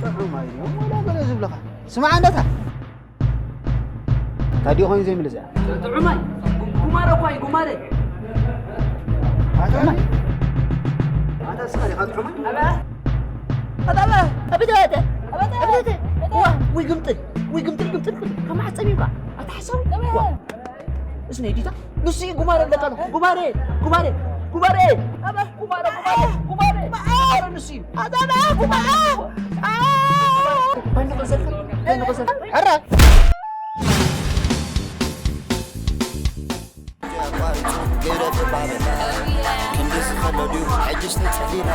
ጥዑም ኣይድዮም ወላ ገለ ዝብለኻ። ስማዕ እንደታ። እንታይ ድዩ ኮይኑ ዘይምልስ እያ? ጥዑማይ። ጉማረ እኳ እዩ፣ ጉማረ። ኣታ ጥዑማይ። ኣታ እስኻ ዲኻ ጥዑማይ? ኣበ። ኣበ። ኣበ። ኣበ። ኣበ። ዋ፣ ወይ ግምጥል። ወይ ግምጥል፣ ግምጥል፣ ግምጥል። ከማሕፀን እዩ እኳ። ኣታ ሓሳዊ። ዋ። እስነ ዲታ ንሱ እዩ ጉማረ ኣለካ ነው። ጉማረ፣ ጉማረ፣ ጉማረ፣ ጉማረ፣ ጉማረ፣ ጉማረ። ኣረ ንሱ እዩ። ኣዛና ጉማረ። ባይኑ ቀዘልካ፣ ባይኑ ቀዘልካ። ኣረ። ክንዲ ዝኸሎ ድዩ ሕጅስ ተጸሊና?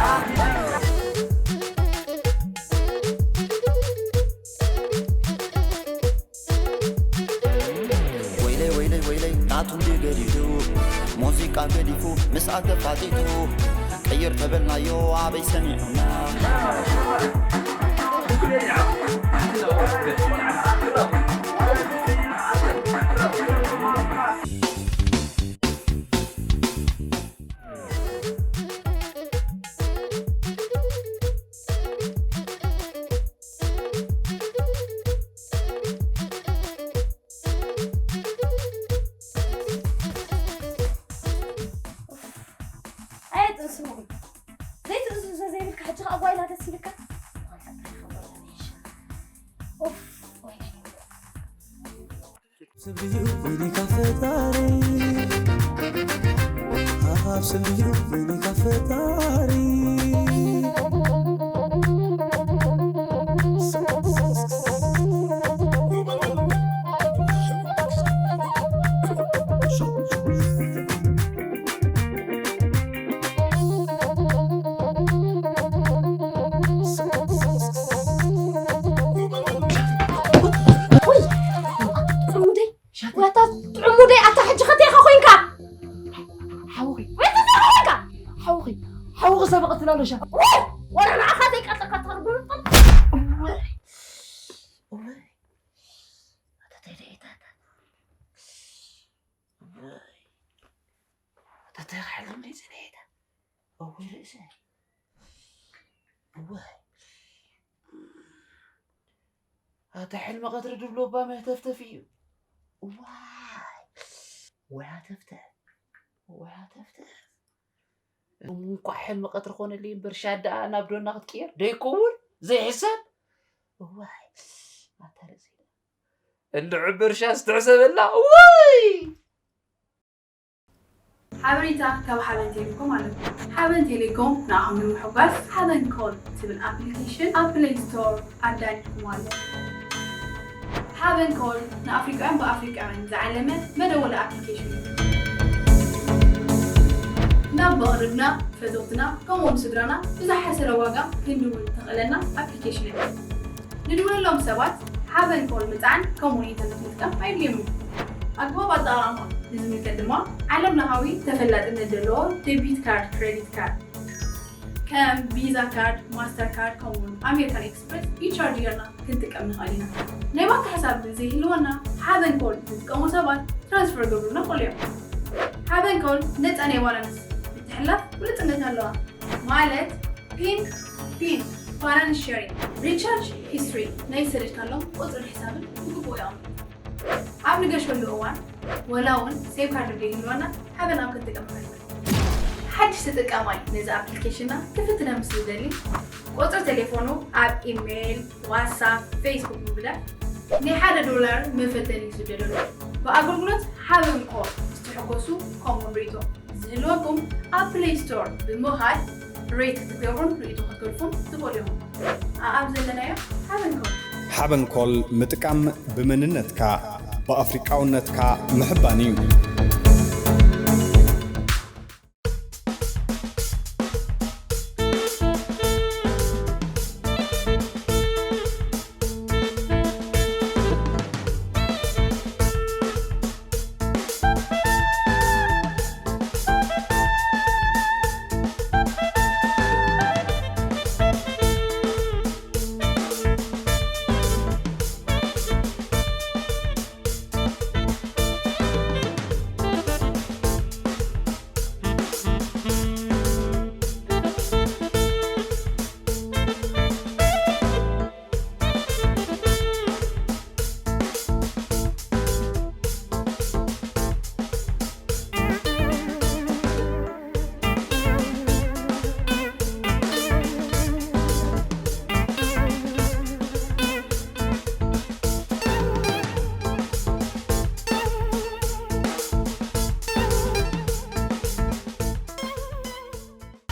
ወይለይ ወይለይ ወይለይ ናቱ እንዲ ገዲዱ ሙዚቃ ገዲፉ ምስኣ ተፋጢጡ ቅይር ተበልናዮ ኣበይ ሰሚዑና። ኣይጥንስኹም። ዘይትእዝዙ ዘይብልካ ሕጂ ኸኣ ጓይላ ደስ ይብልካ? ኡፍ፣ ወይኔ። ስብዩ ወይኔ ካፈጣሪ፣ ኣብ ስብዩ ወይኔ ካፈጣሪ። ወረ ንዓኻ ዘይቀትለካ ትኸርብሉ። እወይ፣ እወይ፣ ኣታ ተይደይታታ። እወይ፣ ኣታ ተይሓልም ደይ ዝነሄዳ። እወይ ርእሰይ። እወይ። ኣታ ሕልሚ ቀትሪ ድብሎ እባ መህተፍተፍ እዩ። እዋይ። ወይ ሃተፍተፍ። ወይ ሃተፍተፍ። እንኳዕ ሕልሚ ቀትሪ ኮነልይ እምበር ሻት ደኣ ናብ ዶና ክትቅየር ደይከውን ዘይሕሰብ። እዋይ። ኣታ ርእሰይ። እንድዒ ብርሻ ዝተሕሰበላ። እዋይ። ሓበሬታ ካብ ሓበን ቴሌኮም ኣለኩም። ሓበን ቴሌኮም ንኣኹም ንምሕጓስ ሓበን ኮል ትብል ኣፕሊኬሽን ኣብ ፕሌይ ስቶር ኣዳሊኹም ኣሎ። ሓበን ኮል ንኣፍሪቃውያን ብኣፍሪቃውያን ዝዓለመ መደወሊ ኣፕሊኬሽን እዩ። ናብ መቕርብና፣ ፈተውትና፣ ከምኡ እውን ስድራና ብዝሓሰረ ዋጋ ክንድውል ተኽእለና ኣፕሊኬሽን እዩ። ንድውለሎም ሰባት ሓበን ኮል ምጽዓን ከምኡ እውን ኢንተርነት ምጥቃም ኣየድልዮም እዩ። ኣግባብ ኣጠቓቕማ ንዝምልከት ድማ ዓለም ለኻዊ ተፈላጥነት ዘለዎ ዴቢት ካርድ፣ ክሬዲት ካርድ ከም ቪዛ ካርድ፣ ማስተር ካርድ ከምኡ እውን ኣሜሪካን ኤክስፕረስ ኢቻርጅ ጌርና ክንጥቀም ንኽእል ኢና። ናይ ባንክ ሓሳብ ዘይህልወና ሓበን ኮል ዝጥቀሙ ሰባት ትራንስፈር ገብሩና ይኽእሉ እዮም። ሓበን ኮል ነፃ ናይ ባላንስ ምትሕልላፍ ብሉፅነት ኣለዋ። ማለት ፒን፣ ፒን፣ ባላንስ ሼሪንግ፣ ሪቻርጅ ሂስትሪ፣ ናይ ዝሰደድካሎም ቁፅርን ሕሳብን ብግቡእ የቐምጡ። ኣብ ንገሸሉ እዋን ወላ እውን ሴቭ ካርድ ዘይህልወና ሓበን ኣብ ክንጥቀም ንኽእል ኢና። ሓድሽ ተጠቃማይ ነዚ ኣፕሊኬሽንና ክፍትነ ምስ ዝደሊ ቁፅሪ ቴሌፎኑ ኣብ ኢሜይል፣ ዋትሳፕ፣ ፌስቡክ ብምግዳፍ ናይ ሓደ ዶላር መፈተኒ ይስደደሉ። ብኣገልግሎት ሓበን ኮል ምስ ትሕጎሱ ከምኡውን ርእይቶ ዝህልወኩም ኣብ ፕሌይ ስቶር ብምኻድ ሬት ክትገብሩን ርእይቶ ክትገድፉን ትኽእሉ ኢኹም። ኣኣብ ዘለናዮ ሓበን ኮል። ሓበን ኮል ምጥቃም ብመንነትካ ብኣፍሪቃውነትካ ምሕባን እዩ።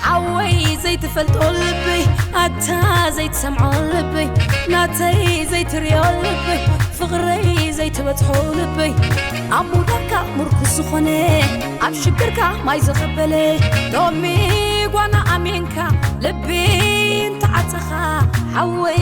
ሓወይ ዘይትፈልጦ ልበይ ኣታ ዘይትሰምዖ ልበይ ናተይ ዘይትሪኦ ልበይ ፍቕረይ ዘይትበጽሖ ልበይ ኣብ ሙዳካ ምርኩስ ዝኾነ ኣብ ሽግርካ ማይ ዘኸበለ ሎሚ ጓና ኣሜንካ ልቢ እንተዓጸኻ ሓወይ